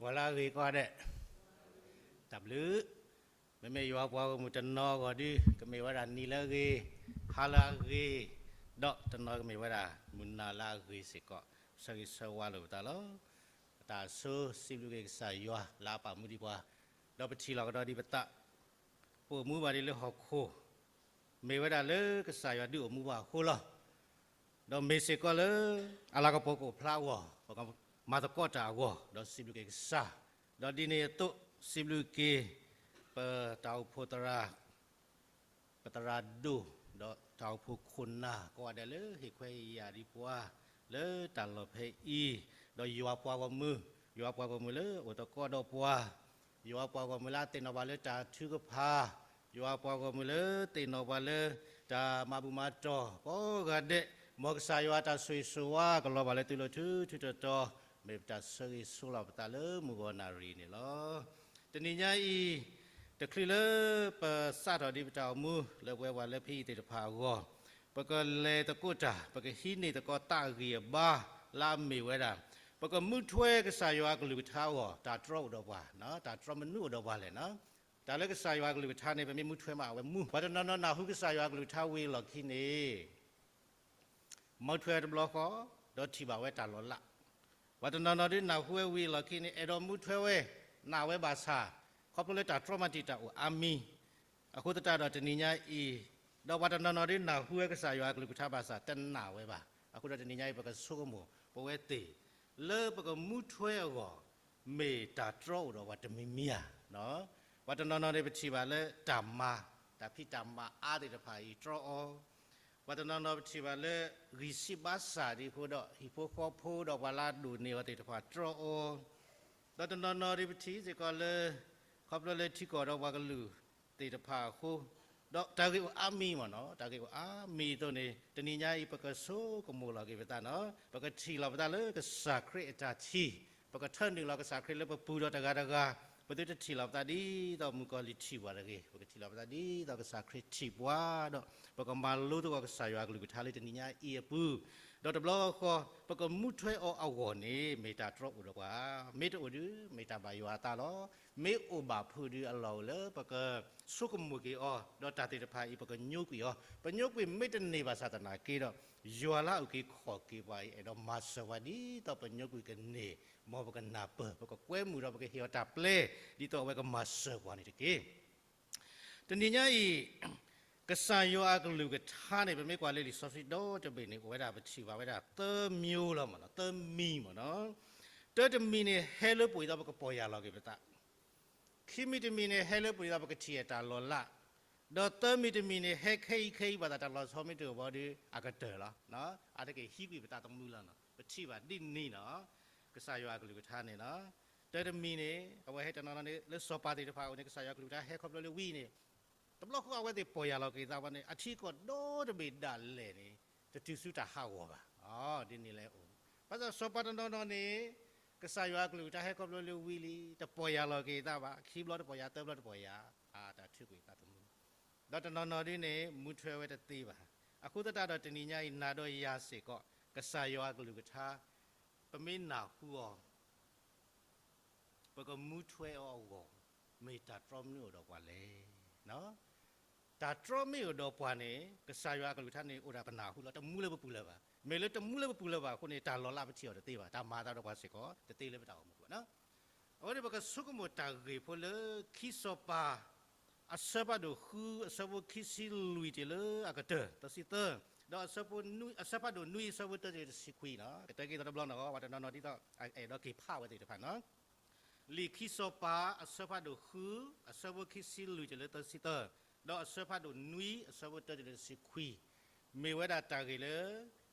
ပှၤလၢအဂ့ၤကိးဂၤဒဲး, တၢ်ဘျုး, မ့မ့ၢ်ယွၤပှၤဂီၢ်မုၢ်တနီၤအဂီၢ်ဒီး ကမ့ၢ်ဝဲဒၣ်နံၤလၢအဂ့ၤ, ဟါလၢအဂ့ၤ, ဒီးတနီၤကမ့ၢ်ဝဲဒၣ် မုၢ်နၤလၢအဂ့ၤစ့ၢ်ကီး, ဆၢဂ့ၤဆၢဝါလိာ်ပသးလီၤ. ပတၢ်ဆိၣ်ဂ့ၤစံးဘျုးက့ၤကစၢ်ယွၤလၢအပာ်မူဒံးပှၤ, ဒီးပထံၣ်လီၤကဒီးဒံးပသး ပအိၣ်မူဘၣ်ဒ်လၢဟီၣ်ခိၣ်, မ့ၢ်ဝဲဒၣ်လၢကစၢ်ယွၤဒုးအိၣ်မူပှၤအဃိလီၤ. ဒီးမ့ၢ်စ့ၢ်ကီးလၢ အလၤကပီၤကအိၣ်ဖျါအဂီၢ်, ပကမၤသကိးတၢ်အဂီၢ်, ဒီးစံးဘျုးက့ၤကစၢ်, ဒီးဒ်န့ၣ်အသိး စံးဘျုးက့ၤ ပတၢ်အိၣ်ဖှိၣ်သရၣ် ပသရၣ်ဒိၣ်, ဒီးတၢ်အိၣ်ဖှိၣ်ခိၣ်နၢ် ကိးဂၤဒဲးလၢဟ့ၣ်ခွဲးယာ်ဒံးပှၤ လၢတၢ်လီၢ်ဖဲအံၤ, ဒီးယွၤပှၤဂီၢ်မုၢ်, ယွၤပှၤဂီၢ်မုၢ်လၢအိၣ်သကိးဒီးပှၤ, ယွၤပှၤဂီၢ်မုၢ်လၢအသ့ၣ်နီၣ်ဘၣ်လၢတၢ်ထုကဖၣ်, ယွၤပှၤဂီၢ်မုၢ်လၢသ့ၣ်နီၣ်ဘၣ်လၢ တၢ်မၤဘူၣ်မၤတီၢ် ကိးဂၤဒဲး, မ်ကစၢ်ယွၤတၢ်ဆိၣ်ဂ့ၤဆိၣ်ဝါ ကလီၤဘၣ်လၢသုလိၤထူထူတီတီ, မ့ၢ်ပတၢ်ဆၢဂ့ၤဆိလီၤပသးလၢမုၢ်ဂီၤနၣ်ရံၣ်န့ၣ်လီၤ. တနံၤညါအံၤ, တချုးလၢပစးထီၣ်ဒံးပတၢ်အိၣ်မူ လၢပဝဲပှၤလၢဖဲအံၤသ့ၣ်တဖၣ်အဂီၢ်, ပကလဲၤသကိးတၢ်, ပကဟံးန့ၢ်သကိးသးအဂံၢ်အဘါ လၢအမ့ၢ်ဝဲဒၣ်, ပကမူထွဲကစၢ်ယွၤအကလုၢ်ကထါအဂီၢ် တၢ်တြီအိၣ်ဒီးပှၤ, တၢ်တြီမနုၤအိၣ်ဒီးပှၤလဲၣ်. တၢ်လၢကစၢ်ယွၤအကလုၢ်ကထါန့ၣ် ပမ့ၢ်မူထွဲမး အဝဲမူ, ပှၤတနီၤနီၤနၢ်ဟူကစၢ်ယွၤအကလုၢ်ကထါဝံၤအလီၢ်ခံန့ၣ် မူထွဲတဘျီဃီ, ဒီးထံၣ်ဘၣ်ဝဲတၢ်လီၤလး, ပှၤတနီၤနီၤဒ်နၢ်ဟူဝဲဝံၤအလီၢ်ခံန့ၣ် အဲၣ်ဒိးမူထွဲဝဲ, နာ်ဝဲဘၣ်ဆၣ်, ခီဖျိလၢတၢ်တြီမၤတံာ်တာ်အိၣ်အါမံၤ, အဃိသတးဒီးတနံၤညါအံၤ, ဒီးပှၤတနီၤနီၤဒ်နၢ်ဟူဝဲကစၢ်ယွၤအကလုၢ်ကထါဘၣ်ဆၣ် တနာ်ဝဲဘၣ်. အဃိဒီးတနံၤညါအံၤ ပကဆိကမိၣ်ပဝဲသ့ၣ်, လၢပကမူထွဲအဂီၢ်, မ့ၢ်တၢ်တြီအိၣ်ဒီးပှၤတမံၤမံၤဧါ. ပှၤတနီၤနီၤန့ၣ် ပထံၣ်ဘၣ်လၢ တၢ်မၤ, တၢ်ဖံးတၢ်မၤအါသ့ၣ်တဖၣ်အံၤတြီအီၤ, ပှၤတနီၤနီၤပထံၣ်ဘၣ်လၢ ဂံၢ်ဆံးဘါစၢ်ဒ်အဃိဒီး ဟံၣ်ဖိဃီဖိဒီးပှၤလၢအဒိၣ်န့ၢ်အီၤသ့ၣ်တဖၣ်တြီအီၤ, ဒီးတနီၤနီၤဒ်ပထံၣ်စ့ၢ်ကီးလၢ ခီဖျိလၢထံကီၢ်ဒီးပှၤကလုာ်သ့ၣ်တဖၣ်အဃိ, ဒီးတၢ်ဂ့ၢ်အိၣ်အါမံၤမ့ၢ်နီၤ, တၢ်ဂ့ၢ်အိၣ်အါမံၤအသိးန့ၣ် တနံၤညါအံၤ ပကဆိကမိၣ်လီၤက့ၤပသးနီၤ, ပကထံၣ်လီၤပသးလၢကစၢ်ခရံာ်အတၢ်ထံၣ်, ပကထၢနုာ်လီၤကစၢ်ခရံာ်လၢပပူၤဒီးတဂၤတဂၤ, ပသုတထံၣ်လီၤပသးဒ်သိးမုၣ်ကီၤလံၢ်ထံၣ်ပှၤတဂ့ၤ, ပကထံၣ်လီၤပသးဒ်သိးကစၢ်ခရံာ်ထံၣ်ပှၤဒီး ပကမၤလိသကိးကစၢ်ယွၤအကလုၢ်ကထါလၢတနံၤညါအံၤအပူၤ, ဒီးတဘျီဃီ ပကမူထွဲအီၤအဂီၢ်န့ၣ် မ့ၢ်တၢ်တြီအိၣ်ဒီးပှၤ, မ့ၢ်တအိၣ်ဒုး မ့ၢ်တၢ်ဘၣ်ယွၤအသးလီၤ. မ့ၢ်အိၣ်ဘၣ်ဖုးဒုးအလီၢ်အိၣ်လၢပကဆိကမိၣ်က့ၤအီၤ, ဒီးတၢ်သ့ၣ်တဖၣ်အံၤ ပကညိကွံာ်အီၤ, ပညိကွံာ်မ့ၢ်တန့ၢ်ဘၣ်ဆၣ်သနာ်က့ဒီး, ယွၤလၢအအုၣ်က့ၤခီၣ်က့ၤပှၤအံၤ အဲၣ်ဒိးမၤစၢၤပှၤဒ်သိးပညိကွံာ်ကန့ၢ်, မ်ပကနၢ်ပၢၢ် ပကကွဲမုာ်ဒီးပကဟ့ၣ်အီၤတၢ်ပျဲ ဒ်သိးအဝဲကမၤစၢၤပှၤန့ၣ်တက့ၢ်. တနံၤညါအံၤ, ကစၢ်ယွၤအကလုၢ်ကထါန့ၣ် ပမ့ၢ်ကွၢ်လၢလံာ်စီဆှံဒီတဘ့ၣ်န့ၣ် အိၣ်ဝဲဒၣ်ပထံၣ်ဘၣ်ဝဲဒၣ်သၢမံၤလီၤမ့ၢ်နီၤ, သၢမံၤမ့ၢ်နီၤ. တၢတမံၤန့ၣ် ဟဲလၢပှဲၤအံၤဒီးပကပီၢ်ယၢ်လီၤက့ၤပသး, ခံမံၤတမံၤန့ၣ် ဟဲလၢပှဲၤအံၤဒီးပကထံၣ်အတၢ်လီၤလး, ဒီးသၢမံၤတမံၤန့ၣ် ဟဲခဲအံၤခဲအံၤဘၣ်သးတၢ်လီၤဆီမ့ၢ်တအိၣ်ဘၣ်ဒီး အကတၢၢ်လီၤ. အါတက့ၢ်ဟံးကွံာ်ပသးသမူလီၤနီၤ, ပထံၣ်ဘၣ်ဒ်န့ၣ်နီၤ, ကစၢ်ယွၤအကလုၢ်ကထါန့ၣ်နီၤ. တၢတမံၤန့ၣ် အဝဲဟဲတနီၤနီၤန့ၣ် လၢစီၤပၤသ့ၣ်တဖၣ်အအိၣ်န့ၣ် ကစၢ်ယွၤကလုၢ်ကထါဟဲခီဖျိလၢဝံၤန့ၣ်, တဘျီဃီအဝဲသ့ၣ်ပီၢ်ယၢ်လီၤက့ၤသးဝဲန့ၣ် အထံကီၢ်ဒီတဘ့ၣ်ဒၣ်လဲာ်န့ၣ် တတုၤဆူတၢ်ဟးဂီၤဘၣ်. ဒ်န့ၣ်လဲၣ်အိၣ်, ဘၣ်ဆၣ်စီၤပၤတနီၤနီၤန့ၣ် ကစၢ်ယွၤအကလုၢ်ကထါဟဲခီဖျိလၢဝံၤလံ, တပီၢ်ယၢ်လီၤက့ၤသးဘၣ်, ခံဘျီတပီၢ်ယၢ် သၢဘျီတပီၢ်ယၢ်, အတၢ်ထုးကွံာ်သးသမူ, ဒီးတနီၤနီၤဒ်န့ၣ် မူထွဲဝဲတသ့ဘၣ်. အဃိသတးဒီးတနံၤညါအံၤ နၤဒီးယၤစ့ၢ်ကီး ကစၢ်ယွၤအကလုၢ်ကထါ ပမ့ၢ်နၢ်ဟူအီၤ ပကမူထွဲအီၤအဂီၢ် မ့ၢ်တၢ်တြီမနုၤအိၣ်ဒီးပှၤလဲၣ်. တၢ်တြီမ့ၢ်အိၣ်ဒီးပှၤန့ၣ် ကစၢ်ယွၤအကလုၢ်ကထါန့ၣ် အိၣ်ဒၣ်ပနၢ်ဟူလီၤ, တမူလၢပပူၤလၢၤဘၣ်. မ့ၢ်လၢတမူလၢပပူၤလၢၤဘၣ်အဃိန့ၣ် တၢ်လီၤလးပထံၣ်အီၤတသ့ဘၣ်, တၢ်မၤအသးဒီးပှၤစ့ၢ်ကီး တသ့လၢပတၢ်အိၣ်မူဘၣ်. အဝဲန့ၣ်ပကဆိကမိၣ်တၢ်ဂ့ၢ်ဖိလၢ ခံစီၤပၤ အဆၢဖးဒိၣ်ဃု အဆၢဖိခံဆံလွံၢ်တုၤလၢအကတၢၢ် သၢဆံသၢ, ဒီး အဆၢဖးဒိၣ်နွံ အဆၢဖိတၢတုၤတဆံခွံနီၤ, ကတဲက့ၤသီတဘျီနီၤ, ပှၤတနီၤနီၤဒ်သိး အဲၣ်ဒိးက့ၤဖးဝဲသ့ၣ်တဖၣ်နီၤ. လံာ်ခံစီၤပၤ အဆၢဖးဒိၣ်ဃု အဆၢဖိခံဆံလွံၢ်တုၤလၢသၢဆံသၢ, ဒီးအဆၢဖးဒိၣ်နွံ အဆၢဖိတၢတုၤလၢတဆံခွံ, မ့ၢ်ဝဲဒၣ်တၢ်ဂ့ၢ်လၢ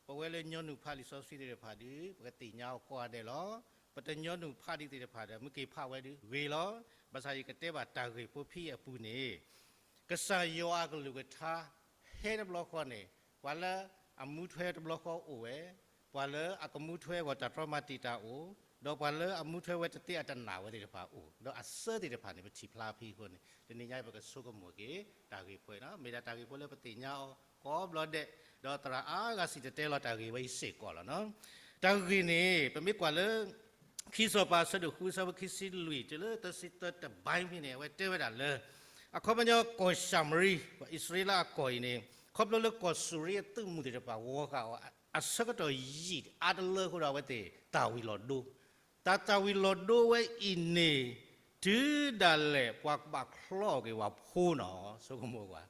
ပဝဲလၢညီနုၢ်ဖးလံာ်စီဆှံသ့ၣ်တဖၣ်ဒီး ပကသ့ၣ်ညါအီၤကိးဂၤဒဲးလီၤ. ပတညီနုၢ်ဖးဒ်သ့ၣ်တဖၣ်ဒီး မ့ၢ်က့ၤဖးဝဲဒုးဂ့ၤလီၤ. ဘၣ်ဆၣ်ယကတဲဘၣ်တၢ်ဂ့ၢ်ဖိဖဲအံၤအပူၤန့ၣ် ကစၢ်ယွၤအကလုၢ်ကထါ ဟဲတဘျီဃီန့ၣ် ပှၤလၢအမူထွဲတဘျီဃီအိၣ်ဝဲ, ပှၤလၢအကမူထွဲအဂီၢ်တၢ်တြီမၤတံာ်တာ်အိၣ်, ဒီးပှၤလၢအမူထွဲဝဲတသ့အတနာ်ဝဲသ့ၣ်တဖၣ်အိၣ်, ဒီးအဆၢသ့ၣ်တဖၣ်န့ၣ် ပထံၣ်ဖျါဖဲအံၤအဃိန့ၣ် တနံၤညါအံၤပကဆိကမိၣ်က့ၤ တၢ်ဂ့ၢ်ဖိအံၤနီၤ, မ့ၢ်ဒၣ်တၢ်ဂ့ၢ်ဖိလၢပသ့ၣ်ညါအီၤကိးဘျီဒဲး, ဒီးသရၣ်အါဂၤစံၣ်တဲၤတဲလီၤတၢ်ဂ့ၢ်ဝဲအံၤစ့ၢ်ကီးလီၤနီၤ. တၢ်ဂ့ၢ်န့ၣ် ပမ့ၢ်ကွၢ်လၢ ခံစီၤပၤအဆၢဒိၣ်ဃု အဆၢဖိခံဆံလွံၢ်တုၤလၢသၢဆံသၢတဘၣ်ဖဲန့ၣ် အဝဲတဲဝဲဒၣ်လၢ အခီပညီကီၢ်ၡၤမရံ, အံၣ်စရ့လးအကီၢ်အံၤန့ၣ် ခီဖျိလၢကီၢ်စူၤရံအသုးမုၢ်သ့ၣ်တဖၣ်ဂီၤဃာ်အီၤအဆၢကတီၢ်ယံာ်အါတလၢအဃိဒီး အဝဲသ့ၣ်တၢ်ဝံၤလီၤဒိ, တၢ်တၢ်ဝံၤလီၤဒိဝဲအံၤန့ၣ် တုၤဒၣ်လဲာ်ပှၤကဘၣ်ချီအီၣ်က့ၤပှၤဖိနီၤ ဆိကမိၣ်ကွၢ်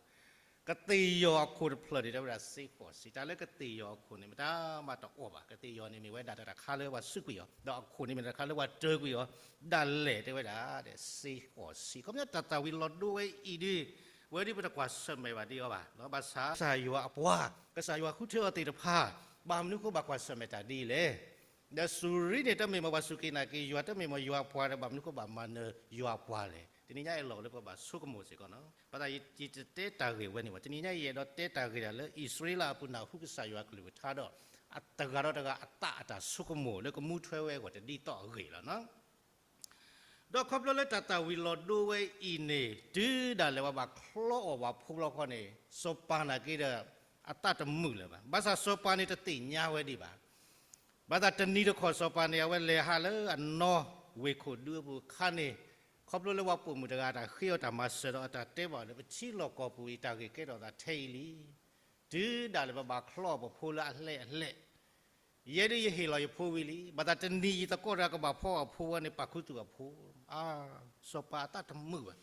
ကသ့ၣ်ယီၤအခိၣ်တဖျၢၣ်န့ၣ် တဲဝဲဒၣ်စ့ဃိးဆံ, တၢ်လၢကသ့ၣ်ယီၤအခိၣ်န့ၣ် မတၤမးတအီၣ်ဘၣ်, ကသ့ၣ်ယီၤန့ၣ်မ့ၢ်ဝဲဒၣ်တၢ်တခါလၢပှၤစူးကွံာ်အီၤ, ဒီးအခိၣ်န့ၣ်မ့ၢ်တၢ်တခါလၢပှၤတၢကွံာ်အီၤ, ဒၣ်လဲာ်တဲဝဲဒၣ် စ့ဃိးဆံ, ခီပညီတၢ်တၢ်ဝံၤလီၤဒိဝဲအံၤဒီး ဝဲဒၣ်ပတကွၢ်ဆၢၣ်မဲာ်ဘၣ်ဒံးအီၤဘၣ်, ဘၣ်ဆၣ်ကစၢ်ယွၤအပှၤ, ကစၢ်ယွၤဃုထၢအီၤသ့ၣ်တဖၣ်, ဘၣ်မနုၤဃိဘၣ်ကွၢ်ဆၢၣ်မဲာ်တၢ်ဒ်အံၤလဲၣ်. ဒီးစူၤရံန့ၣ် တမ့ၢ်မ့ၢ်ပှၤစူၢ်က့ၤနာ်က့ၤယွၤ, တမ့ၢ်မ့ၢ်ယွၤအပှၤဒီး ဘၣ်မနုၤဃိဘၣ်မၤနၢၤယွၤအပှၤလဲၣ်. တနံၤညါအံၤလီၤလၢပဘၣ်ဆိကမိၣ်စ့ၢ်ကီးနီၤ, ဘၣ်ဆၣ်ယတတဲတၢ်ဂ့ၢ်ဝဲန့ၣ်ဘၣ်, တနံၤညါအံၤယအဲၣ်ဒိးတဲတၢ်ဂ့ၢ်ဒၣ်လၢ အံၣ်စရ့လးအပူၤနၢ်ဟူကစၢ်ယွၤကလုၢ်ကထါဒီး အတဂၤဒီးတဂၤအသးအတၢ်ဆိကမိၣ်လၢကမူထွဲဝဲအဂီၢ်တဒ်သိးအဂ့ၢ်လီၤနီၤ. ဒီးခီဖျိလၢတၢ်တၢ်ဝံၤလီၤဒိဝဲအံၤန့ၣ် တုၤဒၣ်လဲာ်ပှၤဘၣ်ချီအီၣ်ပှၤဖိဘျီဃီန့ၣ် စီၤပၤနာ်က့ဒီး အသးတမုာ်လၢၤဘၣ်. ဘၣ်ဆၣ်စီၤပၤန့ၣ်တသ့ၣ်ညါဝဲဒံးဘၣ်. ဘၣ်ဆၣ်တနံၤတခီၣ်စီၤပၤန့ၣ် အဝဲလဲၤဟးလၢအနီၢ်ဝ့ၢ်ခိၣ်ဒူအပူၤအခါန့ၣ်, ခီဖျိလၢပှၤပိာ်မုၣ်တဂၤအတၢ်ဃ့အီၤတၢ်မၤစၢၤဒီးအတၢ်တဲဘၣ်လၢ ပထံလီၢ်ကီၢ်ပူၤအံၤတၢ်ဂ့ၢ်ကဲထီၣ်သးထဲအံၤလံ. တုၤဒၣ်လဲာ်ပဘၣ်ချီအီၣ်ပဖိလၢအလှဲၣ်အလှဲၣ် ယဲဒၣ်ယဟ့ၣ်လီၤယဖိဝံၤလံ, ဘၣ်ဆၣ်တနံၤယသကိးတဂၤကဘၣ်ဖီအဖိဝဲန့ၣ် ပာ်ခူသူၣ်အဖိ, အါ, စီၤပၤအသးတမုာ်ဘၣ်.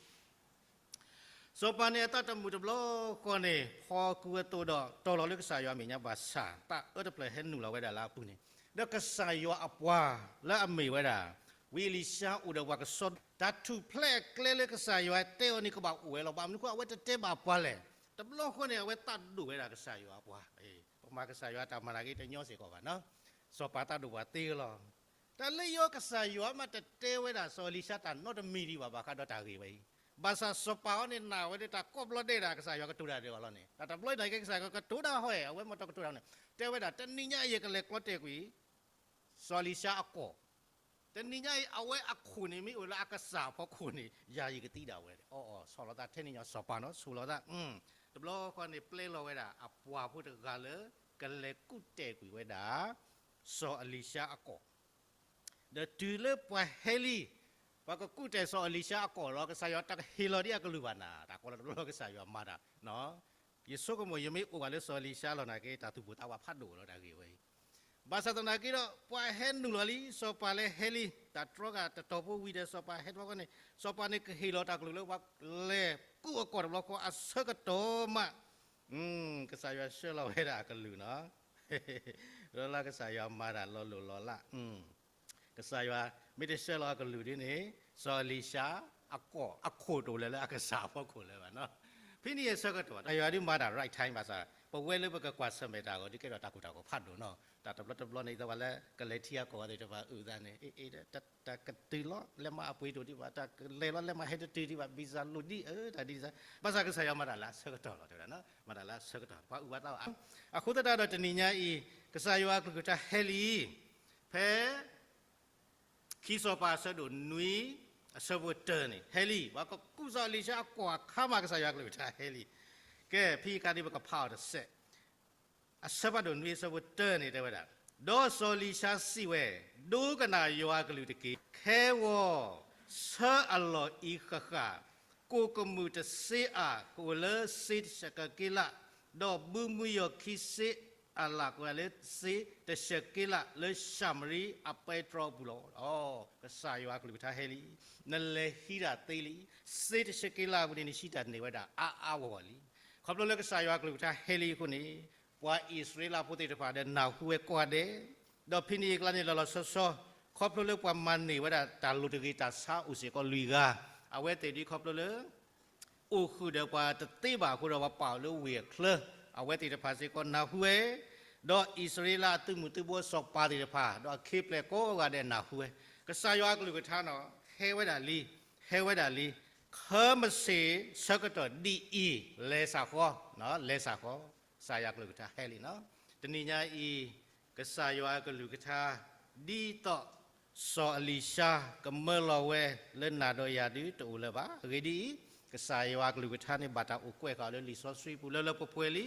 စီၤပၤန့ၣ်အသးတမုာ်တဘျီဃီန့ၣ် ဖီကွံာ်ဝဲအသိးဒီး တီၤလီၤလၢကစၢ်ယွၤအမဲာ်ညါဘၣ်ဆၣ် သးအၢတဖျၢၣ်ဟဲနုာ်လီၤဝဲဒၣ်လၢအပူၤန့ၣ်, ဒီးကစၢ်ယွၤအပှၤလၢအမ့ၢ်ဝဲဒၣ် ဝံအ့လံၡါအိၣ်ဒီးပှၤကစီဒီး တၢ်ထူၣ်ဖျဲးအကျဲလၢကစၢ်ယွၤတဲအီၤန့ၣ် ကဘၣ်အိၣ်ဝဲလီၤ. ဘၣ်မနုၤဃိအဝဲတတဲဘၣ်ပှၤလဲၣ်. တဘျီဃီန့ၣ် အဝဲသးဒိၣ်ဝဲဒၣ်ကစၢ်ယွၤအပှၤ, ပမၤကစၢ်ယွၤတၢ်မၤနာ်က့တညီစ့ၢ်ကီးဘၣ်နီၤ, စီၤပၤသးဒိၣ်ပှၤသ့လီၤ. တၢ်လၢယွၤကစၢ်ယွၤမးတတဲဝဲဒၣ်စီၤအ့လံၡါတၢ်နီတမံၤဒံးဘၣ် ဘၣ်ဃးဒီးတၢ်ဂ့ၢ်ဝဲအံၤ, ဘၣ်ဆၣ်စီၤပၤအီၤန့ၣ်နာ်ဝဲဒၣ်တၢ်ကိးဘျီဒဲးဒၣ် ကစၢ်ယွၤကတိၤတၢ်ဒီးအီၤလီၤန့ၣ်, တၢ်တဘျီအံၤနာ်က့ကစၢ်ယွၤကတိၤတၢ်ဟီၣ်, အဝဲမ့ၢ်တကတိၤတၢ်န့ၣ် တဲဝဲဒၣ် တနံၤညါအံၤယကလဲၤကျီတဲာ်ကွံာ် စီၤအ့လံၡါအကီၢ်, တနံၤညါအံၤ အဝဲအခိၣ်န့ၣ်မ့ၢ်အိၣ်လၢအကစၢ်အဖီခိၣ်န့ၣ် ယၤယကသံဒၣ်ဝဲ, အီအီၤ ဆီၣ်လီၤသးထဲန့ၣ်ညီ စီၤပၤနီၤ ဆီၣ်လီၤသး, တဘျီဃီန့ၣ် ပျဲလီၤဝဲဒၣ်အပှၤဖိတဂၤလၢ ကလဲၤကူၣ်တဲာ်ကွံာ်ဝဲဒၣ် စီၤအ့လံၡါအကီၢ်, ဒီးတုၤလၢပှၤဟဲလံ, ပှၤကကူၣ်တဲာ်စီၤအ့လံၡါအကီၢ်လီၤ, ကစၢ်ယွၤတၢ်ကဟ့ၣ်လီၤဒ်အကလုၢ်ဘၣ်နၤ, တၢ်ကီလီၤတဘျီကစၢ်ယွၤမၤတၢ် ယဆိကမိၣ် ယမ့ၢ်အိၣ်ဘၣ်လၢစီၤအ့လံၡါလီၤနာ်က့ တၢ်သူၣ်ပိၢ်သးဝးဖးဒိၣ်လီၤတၢ်ဂ့ၢ်ဝဲအံၤ, ဘၣ်ဆၣ်သနာ်က့ဒီး ပှၤဟဲနုာ်လီၤလံ, စီၤပၤလဲၤဟဲလံ, တၢ်တြီဃာ်တတီၤဖိဝံၤဒီး စီၤပၤဟဲတဘျီဃီန့ၣ် စီၤပၤန့ၣ်ကဟ့ၣ်လီၤတၢ်ကလုၢ်လၢ ပှၤလဲၤကူၣ်အကီၢ်တဘျီဃီအဆၢကတီၢ်မး, ကစၢ်ယွၤဆှၢလီၤဝဲဒၣ်အကလုၢ်နီၤ, လၢကစၢ်ယွၤမၤတၢ်လီၤလိၢ်လီၤလး ကစၢ်ယွၤမ့ၢ်တဆှၢလီၤအကလုၢ်ဒ်န့ၣ် စီၤအ့လံၡါအကီၢ်အခိၣ်တအိၣ်လၢၤလၢအကစၢ်အဖီခိၣ်လၢၤဘၣ်နီၤ, ဖဲန့ၣ်အဆၢကတီၢ် ကစၢ်ယွၤဒုးမၤတၢ် right time ဘၣ်ဆၣ် ပဝဲလၢပကကွၢ်ဆၢၣ်မဲာ်တၢ်အဂီၢ် ဒုးကဲထီၣ်တၢ်ကူၣ်တၢ်ဂီၤဖးဒိၣ်နီၤ, တၢ်တဘျီတဘျီန့ၣ် သးဝဲလၢကလဲၤထံအကီၢ်ဝဲသ့ၣ်တဖၣ်အုၣ်သးန့ၣ် အ့ အ့ တၢ်ကတုၤလီၤ လဲၤမးအပှ့ၤဒိၣ်ဒံးဘၣ်, တၢ်ကလဲၤလီၤ လဲၤမးဟဲတတုၤဒံးဘၣ်, visa လိၣ်ဒံးဧါ တၢ်ဒ်န့ၣ်, ဘၣ်ဆၣ်ကစၢ်ယွၤမၤတၢ်လၢအဆၢကတီၢ်လီၤ, မၤတၢ်လၢအဆၢကတီၢ် ပှၤအုၣ်ဘၣ်သးဘၣ်, အဃိသတးဒီးတနံၤညါအံၤ ကစၢ်ယွၤအကလုၢ်ကထါဟဲလံ, ဖဲ ခံစီၤပၤအဆၢဒိၣ်နွံ အဆၢဖိတၢန့ၣ် ဟဲလံ, ပှၤကကူၣ်စီၤအ့လံၡါအကီၢ်အခါမး ကစၢ်ယွၤအကလုၢ်ကထါဟဲလံ, ကဲ ဖဲအံၤအခါဒ်ပကဖးအီၤတစဲး, အဆၢဖးဒိၣ်နွံအဆၢဖိတၢန့ၣ်တဲဝဲဒၣ်, ဒီးစီၤအ့လံၡါစံးဝဲ, ဒိကနၣ်ယွၤအကလုၢ်တက့ၢ်. ခဲဂီၤဆၢအလီၢ်အံၤဃၣ်ဃၣ်, ကိၣ်ကမုၣ်တစ့အၣ်ကအိၣ်လၢစ့တၢ်ဆဲးကက့လး, ဒီးဘုမုယီၢ်ခံစ့အလၣ်ကအိၣ်လၢစ့တၢ်ဆဲးက့လး လၢၡၤမရံအပဲတြီအပူၤလီၤ. ဒီးကစၢ်ယွၤအကလုၢ်ကထါဟဲလံ, နလဲၤဟံးတၢ်သ့လံ, စ့တၢ်ဆဲးက့လးအပူၤန့ၣ် နဟံးတၢ်န့ၢ်ဝဲဒၣ်အါအါဂီၢ်ဂီၢ်လံ. ခီဖျိလၢကစၢ်ယွၤအကလုၢ်ကထါဟဲလံအဃိန့ၣ်, ပှၤအံၣ်စရ့လးဖိသ့ၣ်တဖၣ်ဒီးနၢ်ဟူဝဲကိးဂၤဒဲး, ဒီးဖဲန့ၣ်အကျါန့ၣ် လီၤလီၤဆီဆီ, ခီဖျိလၢပှၤမၤန့ၢ်ဝဲဒၣ်တၢ်လိၣ်တဂ့ၤတၢ်ဆါအိၣ်စ့ၢ်ကီးလွံၢ်ဂၤ, အဝဲသ့ၣ်ဒ်ခီဖျိလၢ အိၣ်ဃုာ်ဒီးပှၤတသ့ဘၣ်အဃိဒီး ပှၤပာ်အီၤလၢဝ့ၢ်အချၢ, အဝဲသ့ၣ်တဖၣ်စ့ၢ်ကီးနၢ်ဟူဝဲ, ဒီးအံၣ်စရ့လးအသုးမုၢ်သုးဘိစီၤပၤသ့ၣ်တဖၣ် ဒီးအခ့အပှၤကိးဂၤဒဲးနၢ်ဟူဝဲ, ကစၢ်ယွၤအကလုၢ်ကထါနီၤ ဟဲဝဲဒၣ်လံ, ဟဲဝဲဒၣ်လံ, ခီမ့ၢ်ဆ့ၣ်ဆၢကတီၢ်ဒ်အံၤ လဲၤစ့ၢ်ကီး, လဲၤစ့ၢ်ကီး, ကစၢ်ယွၤအကလုၢ်ကထါဟဲလံနီၤ. တနံၤညါအံၤ ကစၢ်ယွၤအကလုၢ်ကထါ ဒ်သိး စီၤအ့လံၡါ ကမၢလီၤဝဲလၢနၤဒီးယၤဒုးတအိၣ်လၢၤဘၣ်. အဂ့ၢ်ဒ်အံၤ, ကစၢ်ယွၤအကလုၢ်ကထါန့ၣ် ဘၣ်တၢ်အိၣ်ကွဲးဃာ်လၢလံာ်စီဆှံပူၤလၢလၢပှဲၤပှဲၤလံ.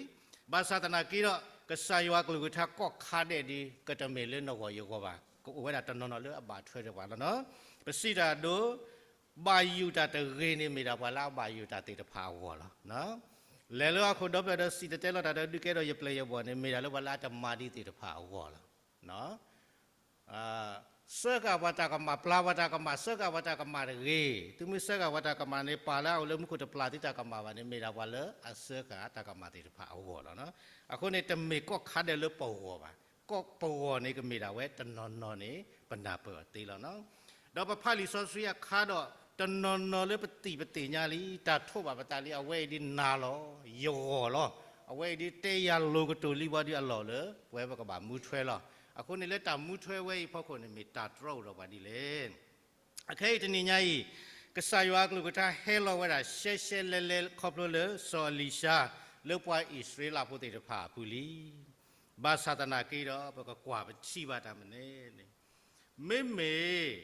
ဘၣ်ဆၣ်သနာ်က့ဒီး ကစၢ်ယွၤအကလုၢ်ကထါကိးခါဒဲးဒုး ကတမ့ၢ်လၢနဂီၢ်ယဂီၢ်ဘၣ်. ပအိၣ်ဝဲဒၣ်တနီၤနီၤလၢအဘၣ်ထွဲဒီးပှၤလီၤနီၤ. ပစံးတၢ်အဒိ ဘၣ်ယိၣ်တၢ်တဂ့ၤန့ၣ် မ့ၢ်ဒၣ်ပှၤလၢအဘၣ်ယိၣ်တၢ်သ့ၣ်တဖၣ်အဂီၢ်လီၤ. လဲၤလၢဟီၣ်ခိၣ်ဒီဖျၢၣ်ဒီးစံၣ်တဲၤတဲလီၤတၢ်ဒီးဒုးကဲထီၣ်ယပျဲၢ်ယဘီၣ်န့ၣ် မ့ၢ်ဒၣ်လၢပှၤလၢအတမၤဒံးသ့ၣ်တဖၣ်အဂီၢ်လီၤ. စၢဃာ်ပှၤတၢ်ကမၣ်, ပျၢ်ပှၤတၢ်ကမၣ်, စၢဃာ်ပှၤတၢ်ကမၣ်တဂ့ၤ. သုမ့ၢ်စၢဃာ်ပှၤတၢ်ကမၣ်န့ၣ် ပၢ်လၢအအိၣ်လၢမူခိၣ်တပျၢ်သုတၢ်ကမၣ်ဘၣ်န့ၣ် မ့ၢ်ဒၣ်ပှၤလၢအစၢဃာ်တၢ်ကမၣ်သ့ၣ်တဖၣ်အဂီၢ်လီၤ. အဃိန့ၣ် တမ့ၢ်ကိးခါဒဲးလၢပဂီၢ်ဘၣ်. ကိးပဂီၢ်န့ၣ် ကမ့ၢ်ဒၣ်ဝဲတနီၤနီၤန့ၣ် ပနၢ်ပၢၢ်အီၤသ့လီၤနီၤ. ဒီးပဖးလံာ်စီဆှံအခါဒီး တနီၤနီၤလၢပသံၣ်ပသ့ၣ်ညါလံ, တၢ်ထိးဘၣ်ပသးလံ, အဝဲအံၤဒ်နၤလီၤ, ယဂီၢ်လီၤ, အဝဲအံၤဒ်တဲယၤလိၤကတိၤလံဘၣ်ဒီးအလီၢ်လၢ ပဝဲပကဘၣ်မူထွဲလီၤ. အဃိန့ၣ်လၢတၢ်မူထွဲဝဲအံၤဖီခိၣ်န့ၣ် မ့ၢ်တၢ်တြီအိၣ်ဒီးပှၤဒ်လဲၣ်. အခဲအံၤတနံၤညါအံၤ ကစၢ်ယွၤအကလုၢ်ကထါဟဲလီၤဝဲဒၣ်ရှဲရှဲလဲလဲခီဖျိလၢစီၤအလံၤၡါ လၢပှၤအံၣ်စရ့လးဖိသ့ၣ်တဖၣ်အပူၤလံ. ဘၣ်ဆၣ်သနာ်က့ဒီး ပကကွၢ်ပထံၣ်ဘၣ်တၢ်မနုၤန့ၣ် မ့မ့ၢ်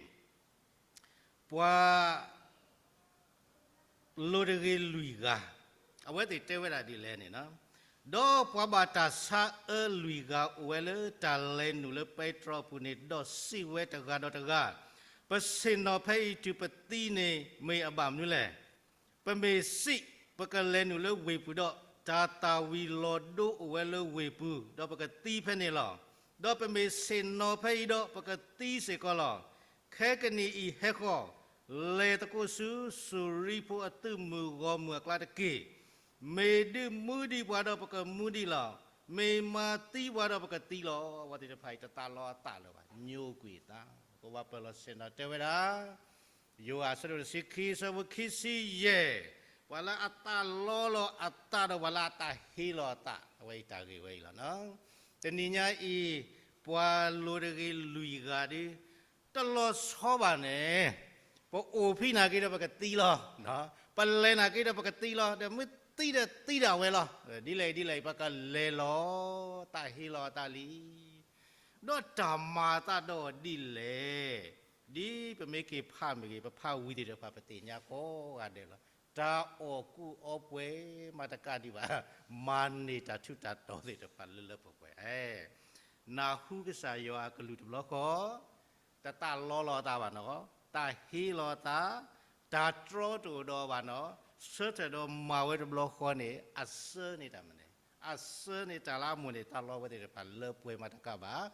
ပှၤ လိၤတဂ့ၤလွံၢ်ဂၤ, အဝဲသ့ၣ်တဲဝဲဒၣ်ဒ်လဲၣ်န့ၣ်, ဒီးပှၤဘၣ်တၢ်ဆါအၢလွံၢ်ဂၤအိၣ်ဝဲလၢတၢ်လဲၤနုာ်လၢပဲတြီအပူၤန့ၣ်, ဒီးစံးဝဲတဂၤဒီးတဂၤ, ပဆ့ၣ်နီၤဖဲအံၤတုၤပသံန့ၣ် မ့ၢ်အဘၣ်မနုၤလဲၣ်. ပမ့ၢ်စံး, ပကလဲၤနုာ်လၢဝ့ၢ်ပူၤဒီး, တၢ်သၣ်ဝံၤလီၤဒိအိၣ်ဝဲလၢဝ့ၢ်ပူၤ, ဒီးပကသံဖဲန့ၣ်လီၤ. ဒီးပမ့ၢ်ဆ့ၣ်နီၤဖဲအံၤဒီး, ပကသံစ့ၢ်ကီးလီၤ. ခဲကနံၣ်အံၤဟဲဃီၤ, လဲၤသကိးဆူစူၤရံဖိအသုးမုၢ်ဂီၢ်မုၢ်အကျါတက့ၢ်. မ့ၢ်ဒုးမူဒံးပှၤဒီးပကမူဒံးလီၤ. မ့ၢ်မၤသံပှၤဒီးပကသံလီၤ. အဝဲသ့ၣ်တဖၣ်အံၤတသးလီၤအသးလၢၤဘၣ်, ညိကွံာ်အသး. ပကဘၣ်ပၢၢ်လီၤဆ့ၣ်နီၤတဲဝဲဒၣ် ယိၤဟၣ်အဆၢဒိၣ်တဆံခံ အဆၢဖိခံဆံယဲၢ်, ပှၤလၢအသးလီလီၤအသးဒီးပှၤလၢအသးဟ့လီၤအသး, အဝဲအံၤတၢ်ဂ့ၢ်ဝဲအံၤလီၤ. တနံၤညါအံၤ ပှၤလိၤတဂ့ၤလွံၢ်ဂၤဒု တလီၤဆီဘၣ်န့ၣ်, ပအိၣ်ဖဲနာ်က့ဒီးပကသံလီၤ, ပလဲၤနာ်က့ဒီးပကသံလီၤ, ဒီးမ့ၢ်သံဒီးသံဒၣ်ဝဲလီၤ. ဒ်လဲၣ်ဒ်လဲၣ်အံၤ ပကလဲၤလီၤ, သးဟ့လီၤအသးလံ. ဒီးတၢ်မၤသးဒီးဒ်လဲၣ်, ဒ်ပမ့ၢ်က့ၤဖးမ့ၢ်ဂ့ၤ, ပဖးဝံၤသ့ၣ်တဖၣ် ပသ့ၣ်ညါကိးဂၤဒဲးလီၤ. တၢ်အီၣ်ကူအီပှဲၤမၤတကးဒံးဘၣ်, မၤန့ၢ်တၢ်ထူးတၢ်တီၤသ့ၣ်တဖၣ်လၢလၢပှဲၤပှဲၤ, နၢ်ဟူကစၢ်ယွၤအကလုၢ်တဘျီဃီ, တသးလီလီၤအသးဘၣ်နီၤ, တၢ်ဟ့လီၤအသး, တၢ်တြီတအိၣ်ဒီးဘၣ်နီၤ, ဆၢထၢၣ်ဒီးမၤဝဲတဘျီဃီန့ၣ် အဆၢန့ၢ်တၢ်မနုၤ, အဆၢန့ၢ်တၢ်လၢအမိၢ်န့ၣ် တၢ်လီဝဲသ့ၣ်တဖၣ်လၢပှဲၤမၤတကးဘၣ်,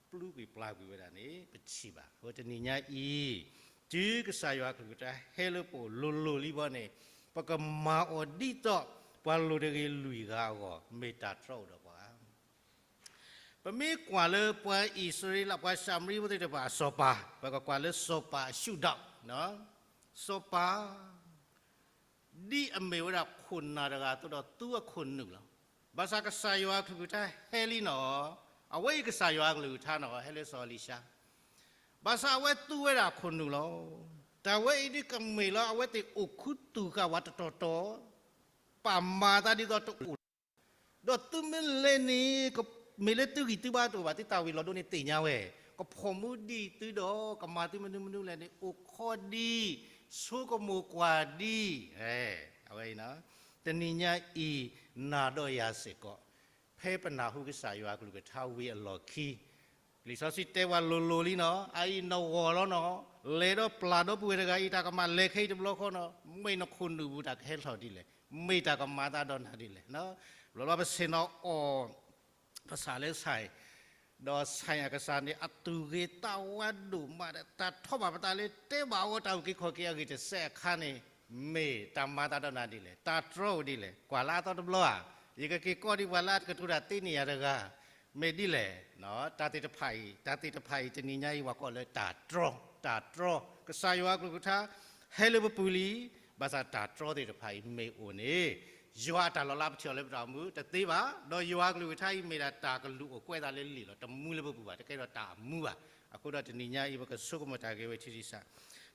ပျုးကွံာ်ပျၢ်ကွံာ်ဝဲဒၣ်န့ၣ် ပထံၣ်ဘၣ်. အဃိတနံၤညါအံၤ, တုၤကစၢ်ယွၤအကလုၢ်ကထါဟဲလၢပအိၣ်လိၤလိၤလံဘီန့ၣ်, ပကမၤအီၤဒ်သိး ပှၤလိၤတဂ့ၤလွံၢ်ဂၤအဂီၢ် မ့ၢ်တၢ်တြီအိၣ်ဒီးပှၤ ပမ့ၢ်ကွၢ်လၢပှၤအံၣ်စရ့လး ပှၤၡၤမရံဖိသ့ၣ်တဖၣ်အစီၤပၤ, ပကကွၢ်လၢစီၤပၤအရှုၣ်ဒီး, စီၤပၤ ဒ်အမ့ၢ်ဝဲဒၣ်ခိၣ်နၢ်တဂၤအသိးဒီးသူအခိၣ်နူာ်လီၤ. ဘၣ်ဆၣ်ကစၢ်ယွၤအကလုၢ်ကထါဟဲလံနီၤ, အဝဲအံၤကစၢ်ယွၤအကလုၢ်ကထါနီၤ ဟဲလၢစီၤအလံၤၡါ, ဘၣ်ဆၣ်အဝဲသူဝဲဒၣ်အခိၣ်နူာ်လီၤ. တၢ်ဝဲအံၤဒ်ကမ့ၢ်လၢအဝဲသ့ၣ်အိၣ်ခူသူၣ်ဃာ်ဝဲတတီၤတီၤ, ပာ်မၤသးဒ်သိးတအိၣ် ဒီးသုမ့ၢ်လဲၤန့ၣ် မ့ၢ်လၢသုဂံၢ်သုဘါတအိၣ်ဘၣ်, သုသၣ်ဝံၤလီၤဒိန့ၣ်သ့ၣ်ညါဝဲ, ကဖီၣ်မူဒံးသုဒီး ကမၤသုမနုၤမနုၤလဲၣ်န့ၣ် အိၣ်ခိးဒံး, ဆိကမိၣ်ကွၢ်ဒံး, အဝဲအံၤ, တနံၤညါအံၤ နၤဒီးယၤစ့ၢ်ကီး, ဖဲပနၢ်ဟူကစၢ်ယွၤအကလုၢ်ကထါဝံၤအလီၢ်ခံ လံာ်စီဆှံတဲဝဲလိၤလိၤလံနီၤ, အအံၤနဂီၢ်လီၤနီၤ, လဲၤဒီးပျၢ်ဒီပုၢ်ဝဲၢ်တဂၤအံၤ တၢ်ကမၣ်လဲၤခဲအံၤတဘျီဃီနီၤ, မ့ၢ်နခိၣ်နူာ်ပူၤတၢ်ကဟဲလီၤဒ်လဲၣ်, မ့ၢ်တၢ်ကမၤသးဒီးနၤဒ်လဲၣ်. ဘျီဘျီပဆ့ၣ်နီၤအီၣ် ပစၢ်လၢဆၣ်, ဒီးဆၣ်အကစၢ်န့ၣ် အသူၣ်ဂ့ၤသးဝါဒိၣ်မးဒီး တၢ်ထီၣ်ဘၣ်ပသးလၢတဲဘၣ်အီၤတၢ်အုၣ်က့ၤခီၣ်က့ၤအဂ့ၢ်တစဲးအခါန့ၣ်, မ့ၢ်တၢ်မၤသးဒီးနၤဒ်လဲၣ်, တၢ်တြီအိၣ်ဒ်လဲၣ်, ကွၢ်လၢအသီတဘျီဧါ, ယကက့ၤကိးဒံးပှၤလၢအကတိၤတၢ်သ့န့ၢ်ယၤတဂၤ, မ့ၢ်ဒ်လဲၣ်, တၢ်သ့ၣ်တဖၣ်အံၤ, တၢ်သ့ၣ်တဖၣ်အံၤ တနံၤညါအံၤ ပှၤကိးလၢတၢ်တြီ, တၢ်တြီ, ကစၢ်ယွၤအကလုၢ်ကထါ ဟဲလၢပပူၤလံ, ဘၣ်ဆၣ်တၢ်တြီသ့ၣ်တဖၣ်အံၤမ့ၢ်အိၣ်န့ၣ်, ယွၤအတၢ်လီၤလးပထံၣ်အီၤလၢပတၢ်အိၣ်မူတသ့ဘၣ်, ဒီးယွၤအကလုၢ်ကထါအံၤမ့ၢ်ဒၣ်တၢ်ကလူးအိၣ်ကွဲးသးလၢလံာ်လီၤ, တမူလၢပပူၤဘၣ်, တကဲထီၣ်တၢ်အမူဘၣ်. အဃိဒီးတနံၤညါအံၤ ပကဆိကမိၣ်တၢ်ဂ့ၢ်ဝဲထံထံဆး,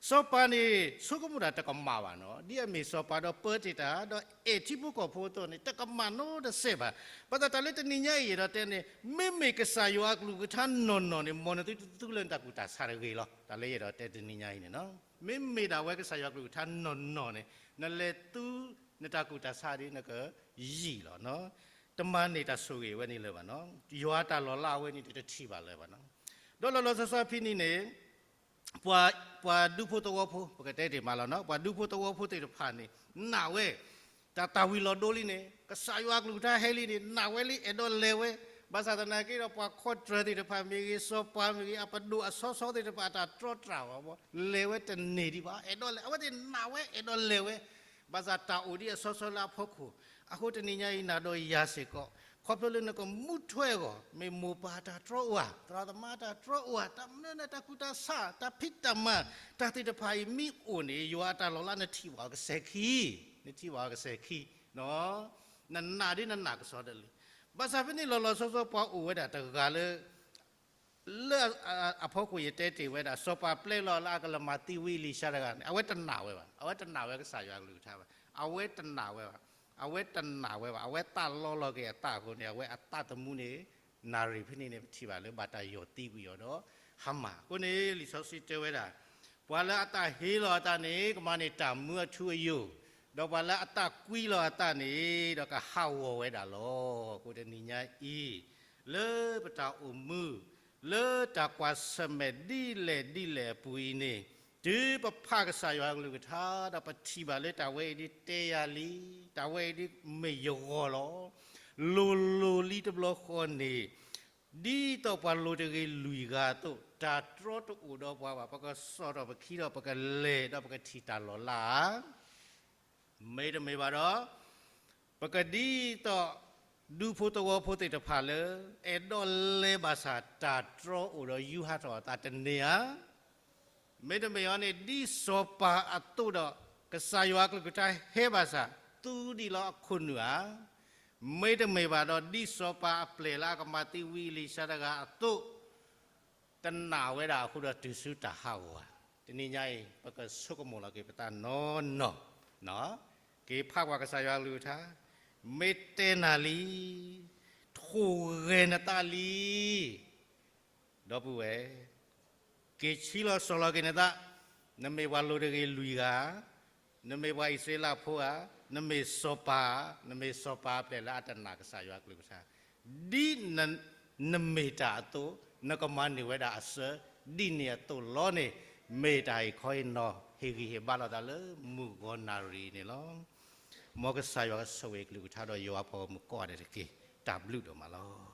စီၤပၤန့ၣ် ဆိကမိၣ်တၢ်တကမၣ်ဘၣ်နီၤ, ဒ်အမ့ၢ်စီၤပၤဒီးပၢတ့ၢ်တၢ် ဒီးအဲၣ်ထံဖိကီၢ်ဖိအသိးန့ၣ် တကမၣ်နီတစဲးဘၣ်. ဘၣ်ဆၣ်တၢ်လၢတနံၤညါအံၤယအဲၣ်ဒိးတဲန့ၣ်, မ့မ့ၢ်ကစၢ်ယွၤအကလုၢ်ကထါနီၢ်နီၢ်န့ၣ် မ်နသုတသူလၢနတၢ်ကူၣ်တၢ်ဆးတဂ့ၤလီၤ. တၢ်လၢယအဲၣ်ဒိးတဲတနံၤညါအံၤန့ၣ်, မ့မ့ၢ်ဒၣ်ဝဲကစၢ်ယွၤအကလုၢ်ကထါနီၢ်နီၢ်န့ၣ် နလဲၤသူနတၢ်ကူၣ်တၢ်ဆးဒီး နကယံာ်လီၤ. တမၤန့ၢ်တၢ်ဆိၣ်ဂ့ၤဝဲန့ၣ်လၢၤဘၣ်နီၤ, ယွၤတၢ်လီၤလးအဝဲန့ၣ်တထံၣ်ဘၣ်လၢၤဘၣ်နီၤ. ဒီးလီၤလီၤဆီဆီဖဲန့ၣ်န့ၣ် ပှၤဒူဖိသဝီဖိ ပကတဲတ့ၢ်မးလီၤနီၤ, ပှၤဒူဖိသဝီဖိသ့ၣ်တဖၣ်န့ၣ် နာ်ဝဲ တၢ်သၣ်ဝံၤလီၤဒိလံန့ၣ် ကစၢ်ယွၤအကလုၢ်ကထါဟဲလံန့ၣ် နာ်ဝဲလံ အဲၣ်ဒိးလဲၤဝဲ, ဘၣ်ဆၣ်သနာ်က့ဒီး ပှၤခီတြၢၤသ့ၣ်တဖၣ်မ့ၢ်ဂ့ၤ စီၤပၤမ့ၢ်ဂ့ၤ အပဒိၣ်အစီစီသ့ၣ်တဖၣ် အတၢ်တြီတြၢ်အီၤ လဲၤဝဲတန့ၢ်ဒံးဘၣ် အဲၣ်ဒိးလဲၤ အဝဲသ့ၣ်နာ်ဝဲ အဲၣ်ဒိးလဲၤဝဲ, ဘၣ်ဆၣ်တၢ်အိၣ်ဒံးအစီစီလၢအဖီခိၣ်, အဃိတနံၤညါအံၤ နၤဒီးယၤစ့ၢ်ကီး ခီဖျိလၢနကမူထွဲအဂီၢ် မ့ၢ်မိၢ်ပၢ်တၢ်တြီအီၤဧါ, သရၣ်သမါတၢ်တြီအီၤဧါ, တၢ်မနုၤန့ၣ် တၢ်ကူၣ်တၢ်ဆး တၢ်ဖံးတၢ်မၤ တၢ်သ့ၣ်တဖၣ်အံၤမ့ၢ်အိၣ်န့ၣ် ယွၤအတၢ်လီၤလးနထံၣ်ဘၣ်အီၤကစဲၤခံ, နထံၣ်ဘၣ်အီၤကစဲၤခံ, နနာ်ဒ်နနာ်ကစီဒီလံ. ဘၣ်ဆၣ်ဖဲန့ၣ်လီၤလီၤဆီဆီပှၤအိၣ်ဝဲဒၣ်တဂၤလၢ လၢအဖီခိၣ်ယတဲတ့ၢ်ဝဲဒၣ် စီၤပၤပျဲလီၤလၢအကလမၤသံဝံအ့လံၡါတဂၤန့ၣ် အဝဲတနာ်ဝဲဘၣ်, အဝဲတနာ်ဝဲကစၢ်ယွၤအကလုၢ်ကထါဘၣ်, အဝဲတနာ်ဝဲဘၣ်, အဝဲတနာ်ဝဲဘၣ်, အဝဲသးလီလီၤက့ၤအသးအဃိန့ၣ် အဝဲအသးသမူန့ၣ် နၣ်ရံၣ်ဖဲန့ၣ်န့ၣ် ပထံၣ်ဘၣ်လၢ ဘၣ်တၢ်ယီၢ်သံကွံာ်အီၤဒီး ဟါမၢ်, အဃိန့ၣ် လံာ်စီဆှံတဲဝဲဒၣ် ပှၤလၢအသးဟ့လီၤအသးန့ၣ် ကမၤန့ၢ်တၢ်မူအထူအယိာ်, ဒီးပှၤလၢအသးကွံလီၤအသးန့ၣ် ဒီးကဟးဂီၤဝဲဒၣ်လီၤ. အဃိတနံၤညါအံၤ လၢပတၢ်အိၣ်မူ လၢတၢ်ကွၢ်ဆၢၣ်မဲာ်ဒ်လဲၣ်ဒ်လဲၣ်အပူၤအံၤန့ၣ် တုၤပဖးကစၢ်ယွၤအကလုၢ်ကထါ ဒီးပထံၣ်ဘၣ်လၢတၢ်ဝဲအံၤဒ်တဲယၤလံ, တၢ်ဝဲအံၤဒ်မ့ၢ်ယဂီၢ်လီၤ. လိၤလိၤလံတဘျီဃီန့ၣ် ဒ်သိးပှၤလိၤတဂ့ၤလွံၢ်ဂၤအသိး တၢ်တြီတအိၣ်ဒီးပှၤဘၣ်, ပကစီၣ်ထီၣ်ပခံဒီးပကလဲၤဒီးပကထံၣ်တၢ်လီၤလးဧါ. မ့တမ့ၢ်ဘၣ်ဒီး ပကဒ်သိး ဒူဖိသဝီဖိသ့ၣ်တဖၣ်လၢ အဲၣ်ဒိးလဲၤဘၣ်ဆၣ်တၢ်တြီအိၣ်ဒီးယူးဟးထီၣ်အသးတန့ၢ်ဧါ. မ့တမ့ၢ်အီၤန့ၣ် ဒ်စီၤပၤအသိးဒီး ကစၢ်ယွၤအကလုၢ်ကထါဟဲဘၣ်ဆၣ် သူဒံးလီၤအခိၣ်နူာ်ဧါ. မ့တမ့ၢ်ဘၣ်ဒီး ဒ်စီၤပၤအပျဲၢ်လၢအကမၤသံဝံအ့လံၡါတဂၤအသိး တနာ်ဝဲဒၣ်အဃိဒီးတုၤဆူတၢ်ဟးဂီၤဧါ. တနံၤညါအံၤ ပကဆိကမိၣ်လီၤက့ၤပသးနီၢ်နီၢ်, က့ၤဖးကွၢ်ကစၢ်ယွၤအကလုၢ်ကထါ, မ့ၢ်တဲနၤလံ, ထိၣ်ဂဲၤနသးလံ ဒီပုၢ်ဝဲၢ်, က့ၤဆံးလီၤစိၤလီၤက့ၤနသး, နမ့ၢ်ပှၤလိၤတဂ့ၤလွံၢ်ဂၤဧါ, နမ့ၢ်ပှၤအံၣ်စရ့လးဖိဧါ, နမ့ၢ်စီၤပၤဧါ, နမ့ၢ်စီၤပၤအပျဲၢ်လၢအတနာ်ကစၢ်ယွၤအကလုၢ်ကထါ, ဒ်နမ့ၢ်တၢ်အသိး နကမၤန့ၢ်ဝဲဒၣ်အစၢၤ, ဒ်န့ၣ်အသိးလီၤန့ၣ်, မ့ၢ်တၢ်အံၤခီအံၤနီၢ် ဟ့ၣ်ဂံၢ်ဟ့ၣ်ဘါလိာ်သးလၢမုၢ်ဂီၤနၣ်ရံၣ်န့ၣ်လီၤ. မ်ကစၢ်ယွၤကဆိၣ်ဂ့ၤကလုၢ်ကထါဒီးယွၤအပှၤဂီၢ်မုၢ်ကိးဂၤဒဲးတက့ၢ်. တၢ်ဘျုးဒိၣ်မးလီၤ.